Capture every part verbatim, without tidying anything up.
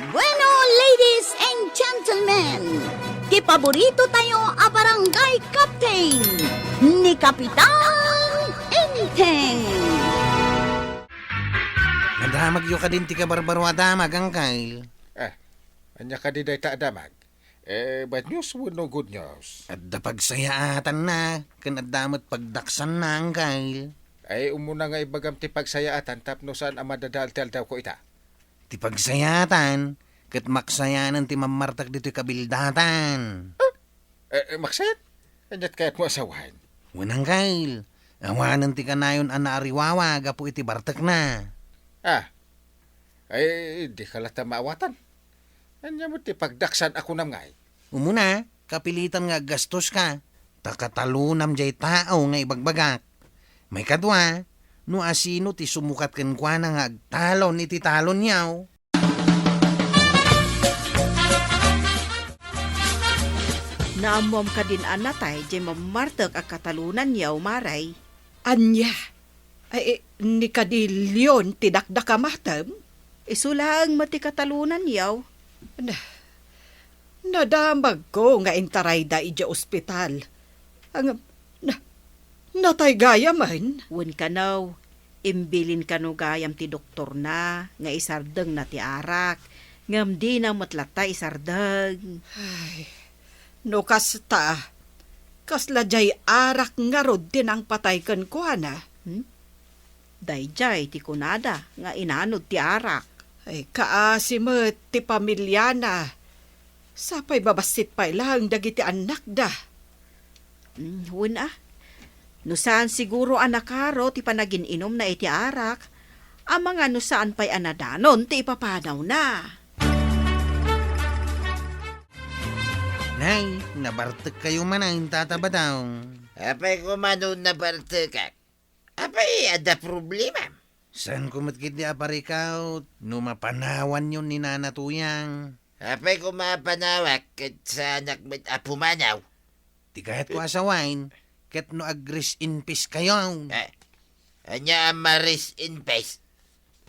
Bueno, ladies and gentlemen, ti paborito tayo a barangay captain, ni Kapitan Enteng. Nadamagyo kadin ti kabarbaro a damag, Angkel? Eh, ania kadi dayta a damag? Eh, bad news wenno good news? Adda pagsayaatanna, ken adda met pagdaksanna, Angkel. Ay, umuna nga ibagam ti pagsayaatan tapno saan a madadael ti aldawko ita. Ti pagsayaatan, ket maksayanen ti mammartek ditoy kabildatan. Eh, eh, maksayat? Aniat kayatmo a sawen? Wen, Angkel, awanen ti kanayon a naariwawa gapu iti bartekna. Ah, ay, dika latta maawatan. Ania met ti pagdaksan a kunam ngay? Umuna, kapilitan nga aggastoska, ta katalonam jay tao nga ibagbagak. Maikadua, no asino ti sumukat kenkuana nga agtalon iti talonyo. Naammoam kadin a natay jay mammartek a katalonanyo, Mare? Ania? Ay, eh, ni kadi Leon ti dakdakamatem? Isu laeng met ti katalonanyo. Na, nadamagko nga intarayda idiay ospital. Ang, na, natay gayamen? Wen kano, imbilin kano gayam ti doktorna nga isardengna ti arak, ngem dina met latta isardeng. Ay, no kasta, kasla jay arak ngarud ti nangpatay kenkuana? Hmm? Dayjay ti kunada nga inanod ti arak. Ay, kaasi met ti pamiliana. Sapay babassit pay laeng dagiti annakda. Mm, wen a. No saan siguro a nakaro ti panagin-inumna iti arak, amangan no saan pay a nadanon ti ipapanawna. Nay, nabartekkayo manen, Tata Badong. Apay koma no nabartekak? Apay, adda problemam? Saanko met ketdi a parikaw no mapanawanyo ni Nana Tuyang? Apay koma a panawak ket saanak met a pumanaw? Ti kayatko a sawen, ket no ag-rest in peace kayo. Eh, ania a ma-rest in peace?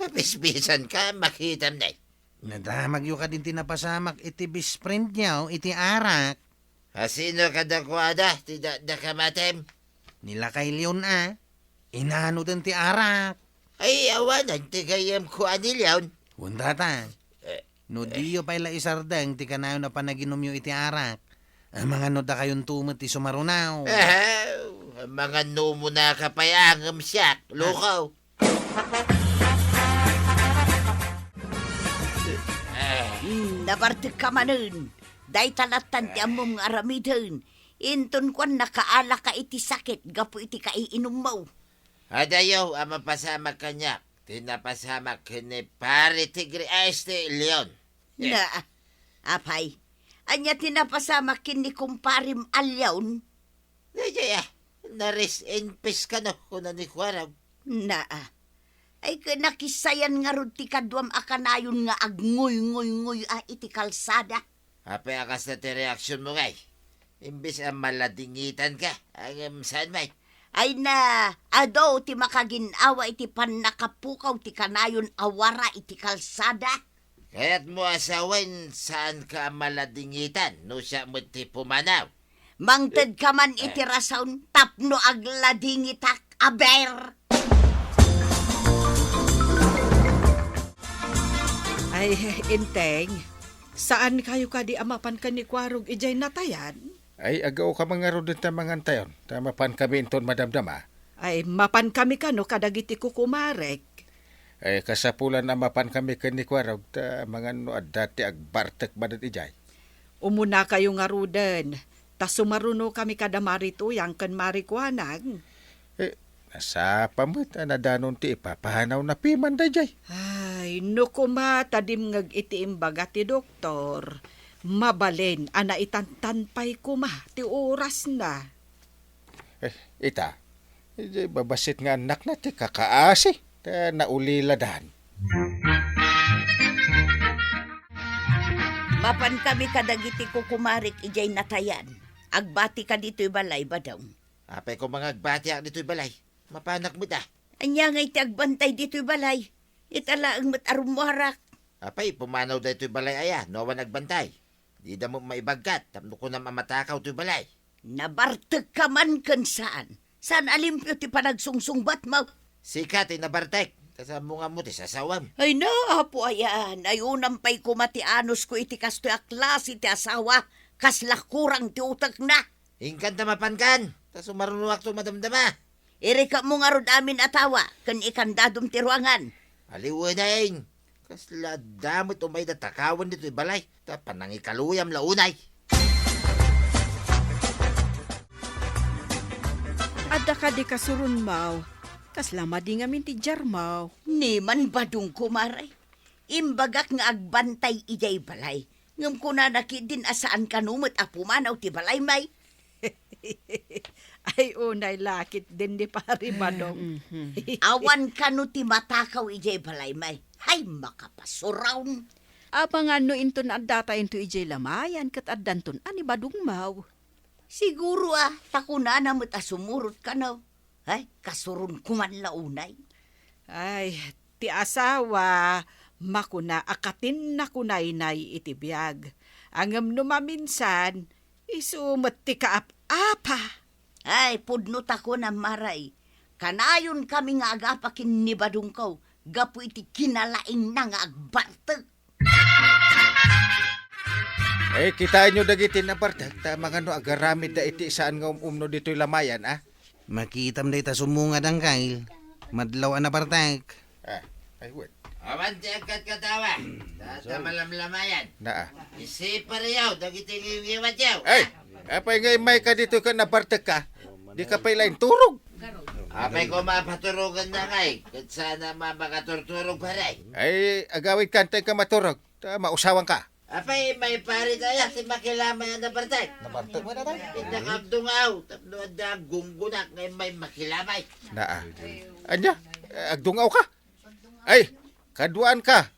Papisbisanka, makitam nay. Nadamagyo kadin ti napasamak iti best friendyo iti arak. Asino kadakuada ti dakdakamatem? Ni lakay Leon a, inanoden ti arak. Ay, awanen ti gayyemko a ni Leon. Wen, Tata. Eh, no diyo pay la isardeng ti kanayon a panaginumyo iti arak, amangan no dakayonto met ti sumarunaw. Ahaw, amangan no umunaka pay a ngem siak, lukaw. Mm, nabartekka manen. Dayta lattan ti ammom nga aramiden. Inton kuan, nakaalaka iti sakit gapu iti kaiinummo. Adayo a mapasamak kaniak ti napasamak ken ni Pare Tigre a este Leon. Na, apay, ania ti napasamak ken ni kumparem a Leon? Daydiay a, na-rest in peace kano, kuna ni Kuarog. Naa. Ay, ket nakisayan ngarud ti kaduam a kanayon nga agnguynguynguy a iti kalsada. Apay a kasta ti reaksionmo ngay? Imbes a maladingitanka, ngem saan met? Ay na, adu ti makagin-awa iti pannakapukaw ti kanayon a wara iti kalsada. Kayatmo a sawen, saanka a maladingitan no siak met ti pumanaw? Mangtedka man iti rason tapno agladingitak, aber! Ay, Enteng, saankayo kadi a mapan ken ni Kuarog idiay natayan? Ay, agaoka man ngaruden ta mangantayon, ta mapankami inton madamdama. Ay, mapankami kano kadagiti kukumarek? Ay, kasapulan a mapankami ken ni Kuarog, ta amangan no adda ti agbartek manen idiay. Umunakayo ngaruden, ta sumarunokami kada Mari Tuyang ken Mari Kuanang. Eh, nasapa met a nadanon ti ipapanawna piman daydiay. Ay, no koma ta dimngeg iti imbaga ti doktor, mabalin a naitantan pay koma ti orasna. Eh, ita, idiay babassit nga annakna ti kakaasi, ta nauliladan. Mapankami kadagiti kukumarek idiay natayan. Agbatika ditoy balay, Badong. Apay koma nga agbatiak ditoy balay? Mapanak met a. Ania ngay ti agbantay ditoy balay? Ita laeng met a rummuarak. Apay, pumanaw daytoy balay aya, no awan agbantay? Dida met maibaggat, tapno kunam a matakaw toy balay. Nabartekka man ken saan. Saan a limpio ti panagsungsungbatmo? Sika ti nabartek, ta sa ammom nga ti sasawam. Ay na, apo aya, nayunam pay koma ti anusko iti kastoy a klase ti asawa, kasla kurang ti utekna. Inkan ta mapankan, ta sumarunoakto madamdama. Irikepmo ngarud amin a tawa, ken ikandadom ti ruangan. Aliwen, kasla adda met umayda takawan ditoy balay, ta panangikaluyam la unay. Adda kadi kasuronmaw, kasla madi ngamin ti diarmaw. Ni man badong, kumare. Imbagak nga agbantay idiay balay. Ngem kunana ketdin a saan kano met a pumanaw ti balay, may. Ay, unay la ketdin ni Pari Badong. Mhm. Awan kano ti matakaw idiay balay, may. Hay, makapasuraw. Amangan no inton adda tayo into idiay lamayan ket addanton a ni Badong maw. Siguro a, ta kunana met a sumurot kano. Ay, kasuronko man la unay. Ay, ti asawa, makuna a katinna kunaynay iti biag. Ngem no maminsan, isu met ti kaap-apa. Ay, pudno ta kunam, Maray. Kanayon kami nga agapa ken ni Badongko, gapu iti kinalaingna nga agbartek. Eh, kitaenyo dagiti nabartek, ta mangano agaramidda iti saan nga um-umno ditoy lamayan, a? Makitam dayta sumungad, Angkel. Madlaw a nabartek. Ah, ay, wen. Awan ti agkatkatawa. Tata malamlamayan. Naa. Isiparyo dagiti ngiwat yaw. Ay, apay nga immayka ditoy ket nabartekka? Dika pay la inturog. Apay ko mapaturogan na ngay, ket saan a makaturturog, pare? Ay, agawidka, intayenka maturog. Ta mausawanka. Apay, may pare kaya ti makilamay a nabartek? Nabartek mo na tayo. Inda agdungaw, tapno adda aggunggunak nga may makilamay. Naa. Anya? Eh, agdungaw ka? Ay, kaduan ka.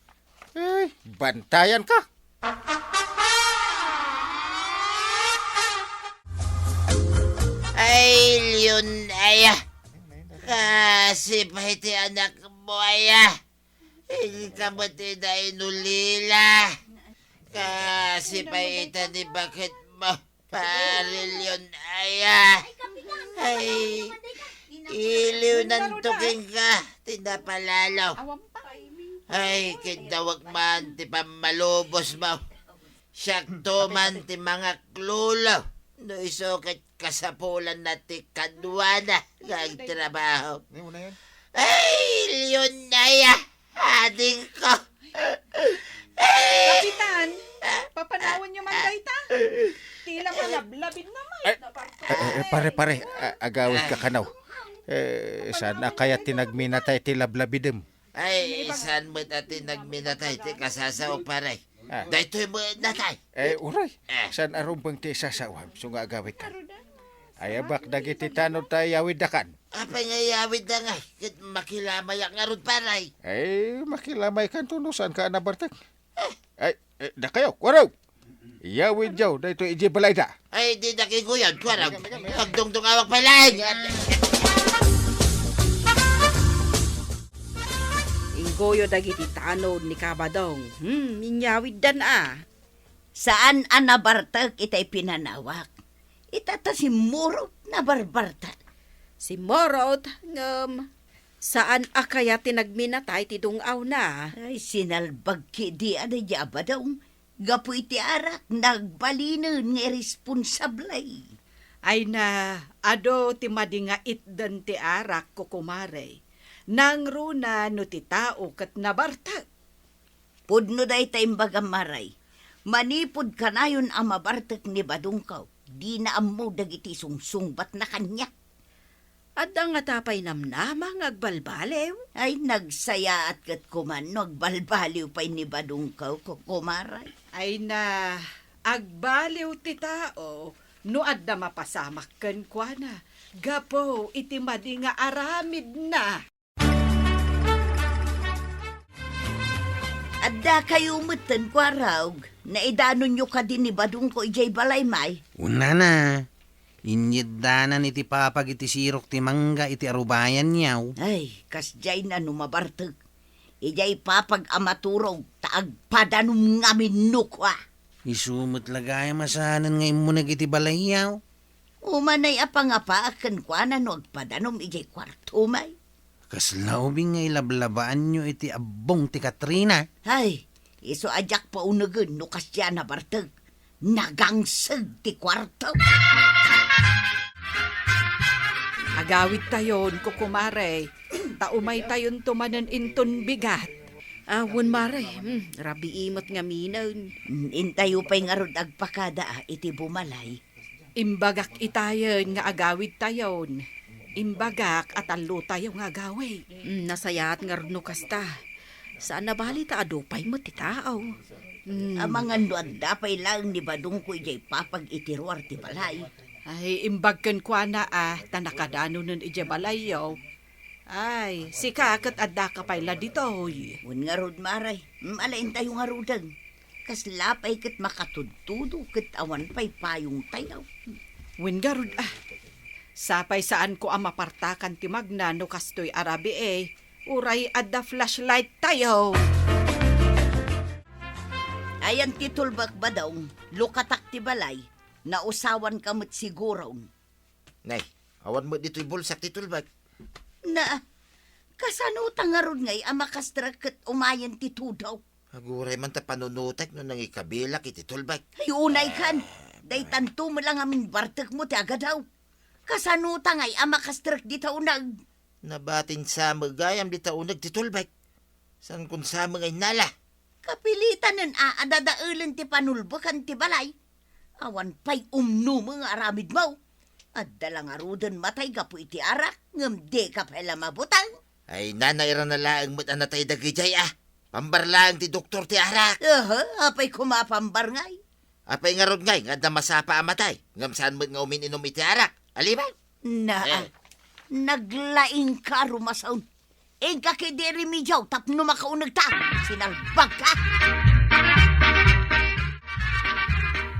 Ay, bantayan ka. Ay, Leon, aya. Kasi pa iti anak mo, aya. Inka met ida inulila. Kasi pa ita ni bakit mo, Pare Leon, aya. Ay, iliw nanto kenka, ti napalalo. Ay, kidawag man ti pammalubos mo. Siakto man ti mangaklolo. No isu ket kasapulanna ti kaduana nga agtrabaho. Ay, Leon, aya, adingko. Kapitan, papanawanyo man dayta. Tila malablabid naman. Ay, eh, eh, pare, pare, a-, agawidka kano. Eh, saan a kayat ti nagminatay ti lablabidem? Ay, saan met a ti nagminatay ti kasasaok, pare? Ah. Daytoy met natay. Eh, uray. Eh. Saan a rumbeng ti isasawam, isu nga agawidka? Ayabak dagiti tanod ta iyawiddakan. Apay nga iyawidda ngay, ket makilamayak ngarud, pare? Eh, makilamaykanto no saanka a nabartek. Eh. Ay, eh, dakayo, kuarog! Iyawidyo daytoy idiay balayda. Ay, dida kiguyod, kuarog. Agdungdungawak pay laeng. Inggoyo dagiti tanod ni Kabadong. Hmm, inyawiddan a. Saan a nabartek itay pinanawak. Ita ta simmurot, nabarbartek. Simmurot, ngem saan a kayat ti nagminatay ti dung-awna. Ay, sinalbag ketdi a daydi a Badong. Gapu iti arak, nagbalinen nga irresponsable. Ay na, adu ti madi nga itden ti arak, kukumare. Nangruna no ti tao ket nabartek. Pudno dayta imbagam, Maray. Manipud kanayon a mabartek ni Badongko, dina ammo dagiti sungsungbatna kaniak. Adda ngata pay namnama nga agbalbaliw? Ay, nagsayaat ket koma no agbalbaliw pay ni Badongko, kukumare. Ay na, agbaliw ti tao no adda mapasamak kenkuana gapu iti madi nga aramidna. Addakayo metten, kuarog. Naidanonyo kadi ni Badongko idiay balay, may? Unana, inyeddanan iti papag iti sirok ti mangga iti arubayanyo. Ay, kasdiay na no mabartek. Idiay papag a maturog ta agpadanom ngamin no kua. Isu met la gayam a saanen nga immuneg iti balayyo. Umanay a pangapaak kenkuana no agpadanom idiay kuartom. Kasla ubing nga ilablabaanyo iti abbong ti Katrina. Ay, isu a diak paunegen no kasdiay a nabartek. Nagangseg ti kuarto. Agawidtayon, kukumare, ta umaytayonto manen inton bigat. Awan, mare. Hmm, rabii met ngaminen. Intayo pay ngarud agpakada iti bumalay. Imbagak itayen nga agawidtayon. Imbagak a tallotayo nga agawi. Mm, nasayaat ngarud no kasta. Saan a bali ta adu pay met ti tao. Mm. Amangan no adda pay laeng ni badongko idiay papag iti ruar ti balay. Ay, imbag kenkuana a, ta nakadanonen idiay balayyo. Ay, sika ket addaka pay la ditoy. Wen ngarud, mare. Mm, ala intayo ngaruden. Kasla pay ket makatudtudo ket awan pay payongtayo. Wen ngarud, ah. Sapay saanko a mapartakan ti magna no kastoy a rabii, eh. Uray adda flashlighttayo. Ayan ti tulbek, Badong, lukatak ti balay, nausawanka met siguron. Nay, awan met ditoy bulsak ti tulbek. Na, kasano ta ngarud ngay a makastrek ket umayen ti tudo? Aguray man ta panunotek no nangikabilak iti tulbek. Ay, unay kan. Ah, daytanto met la ngamin bartekmo ti agadaw. Kasano ta ngay a makastrek dita uneg? Nabatin sa met gayam dita uneg ti tulbek. Saan kon sa met ngay nala? Kapilitanen a adadaelen ti panulbekan ti balay. Awan pay umnumeng nga aramidmo. Adda la ngaruden matay gapu iti arak, ngem dika pay la mabuteng. Ay, nanairana laeng met a natay dagidiay, ah. Pambar laeng ti doktor ti arak. Aha, apay koma pambar ngay? Apay ngarud ngay nga adda masapa a matay, ngem saan met nga umin-inum iti arak? Aliman? Na, eh. Naglaingka, Rumason. Inka ketdi remedio tapno makaunegta. Sinalbagka.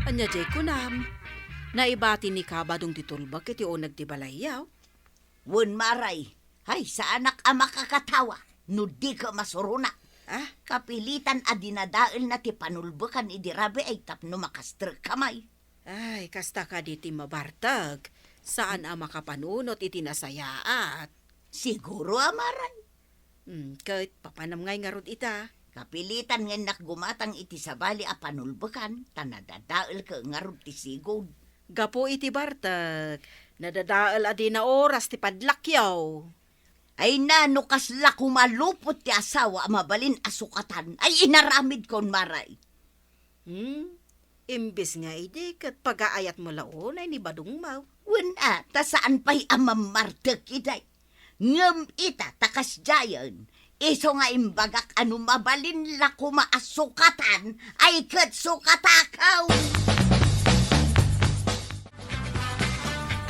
Ania diay kunam? Naibati ni Kabadong ti tulbek iti uneg ti balayyo? Wen, mare. Ay, saanak a makakatawa no dika masuruna. Ah? Kapilitan a dinadaelna ti panulbekan idi rabii tapno makastrekka may. Ay, kasta kadi ti mabartek. Saan a makapanunot iti nasayaat. Siguro a, mare. Hmm, ket papanam ngay ngarud ita? Kapilitan nga innak gumatang iti sabali a panulbekan, ta nadadaelka ngarud ti sigud. Gapu iti bartek, nadadael a di naoras ti padlakyo. Ay na, no kasla koma lupot ti asawa a mabalin a sukatan, ay inaramidkon, mare. Hmm? Imbes nga idi ket pagaayatmo la unay ni badongmo. Wen a, ta saan pay a mammartek idi. Ngem ita ta kasdiayen, isu nga imbagak a no mabalin la koma a sukatan, ay ket sukatakaw.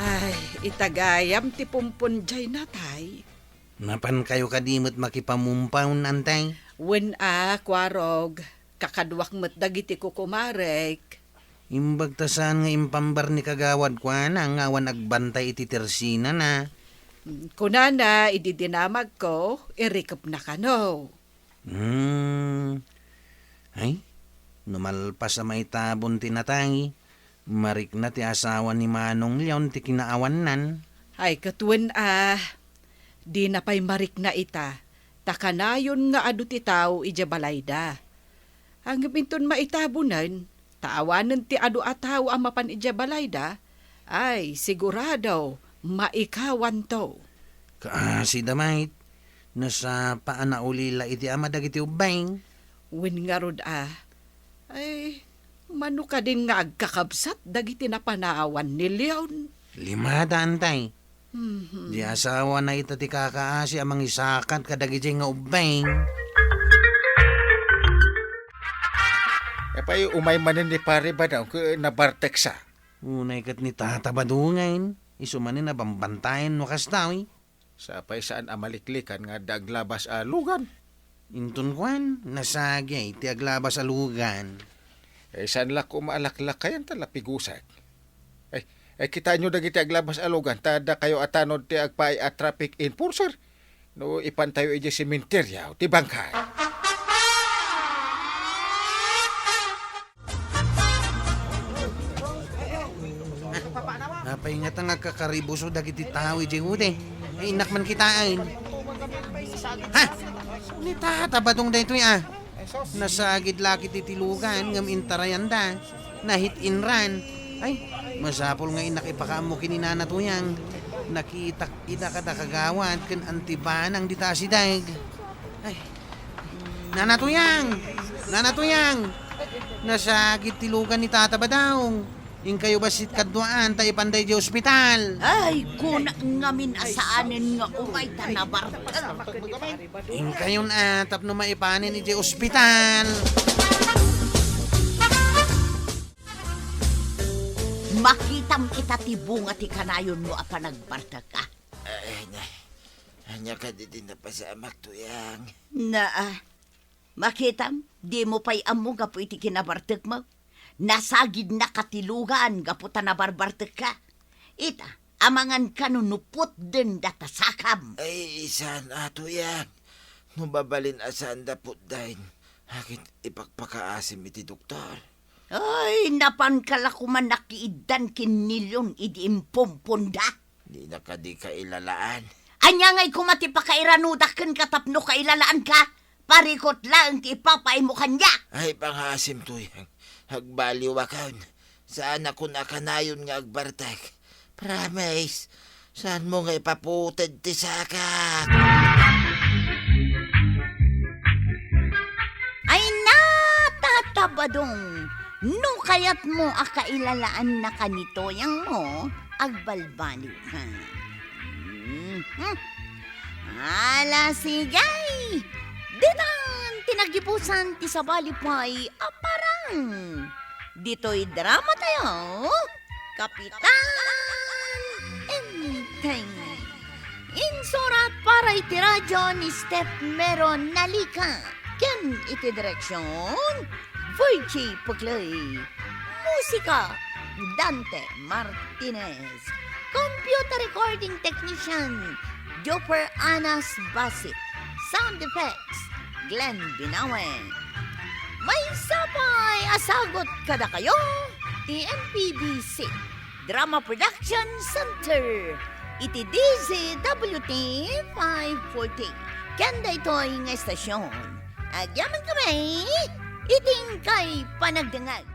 Ay, ita gayam ti pumpon diay natay. Napankayo kadi met makipamumpaon, antay? Wen a, Kuarog. Kakaduak met dagiti kukumarek. Imbag ta saan nga impambar ni Kagawad kuana nga awan agbantay iti tersinana. Mm, kunana, idi dinamagko, irikepna kano. Hmm. Ay, no malpas a maitabon ti natay, marikna ti asawa ni Manong Leon ti kinaawannan. Ay, ket wen a, dina pay marikna ita, ta kanayon nga adu ti tao idiay balayda. Ngem inton maitabonen, ta awanen ti adu a tao a mapan idiay balayda, ay, sigurado, maikawanto. Kaasi da met, nasapa a naulila iti ama dagiti ubbing. Wen ngarud a, ay, mano kadin nga agkakabsat dagiti napanawan ni Leon? Limada, antay. Mhm. Di asawana ita ti kakaasi a mangisakat kadagiti nga ubbing. Apay, umay manen ni Pare Badong ket nabarteksa. Unay ket ni Tata Badong ngay, isu manen a bambantayan no kasta, uy. Sapay saan a maliklikan nga adda aglabas a lugan. Inton kuan, nasagi ti aglabas a lugan. Eh, saan la koma a laklakayan ta lapigusek. Eh, eh, kitaenyo dagiti aglabas a lugan, ta adda kayo a tanod ti agpaay a traffic enforcer. No ipantayo idiay sementeryo ti bangkay. Apay ngata nga agkakaribuso dagiti tao idiay ude? Ay, innak man kitaen. Ha? Ni Tata Badong daytoy, a. Nasagid la ket iti lugan ngem intarayanda. Nahit-inran. Ay, masapul nga innak ipakaammo ken ni Nana Tuyang. Nakitak ida kada kagawad ken antibanang dita asideg. Ay. Nana Tuyang! Nana Tuyang! Nasagid ti lugan ni Tata Badong. Inkayo bassit kaduaan ta ipanda idiay ospital. Ay, kuna ngamin a saanen nga umay ta nabartek. Inkayon a tapno maipanen idiay ospital. Makitam ita ti bunga ti kanayonmo a panagbartek, a. Ay, na, ania kadi ti napasamak, Tuyang? Na, a, makitam, dimo pay ammo gapu iti kinabartekmo. Nasagidnaka ti lugan gapu ta nabarbartekka. Ita, amangan kano no putden data sakam. Ay, saan a, Tuyang. No mabalin a saanda putdayn, akin ipakpakaasim iti doktor. Ay, napanka la koma nakiiddan ken ni Leon idi impumponda. Dina kadi kailalaan. Ania ngay koma ti pakairanudak kenka tapno kailalaanka? Parikot laeng ti ipapaaymo kaniak. Ay, pangaasim, Tuyang. Agbaliwakon. Saanakon a kanayon nga agbartek. Promise, saanmo nga ipaputed ti sakak. Ay, na, Tata Badong, no kayatmo a kailalaannaka ni Tuyangmo, agbalbaliwka. Mhm. Ala, sige! Ditan ti nagibusan ti sabali pay a parang. Ditoy dramatayo, Kapitan Enteng. Insurat para iti radio ni Steph Mero Nalica. Ken iti direksion, Virgie Puclay. Musika, Dante Martinez. Computer recording technician, Joper Anas Basit. Sound effects, Glenn Binawe. Maysa pay a sagut kadakayo ti M P B C Drama Production Center iti D Z W T five forty. Ken daytoy nga estasion, agyamankami iti inkay panagdengngeg.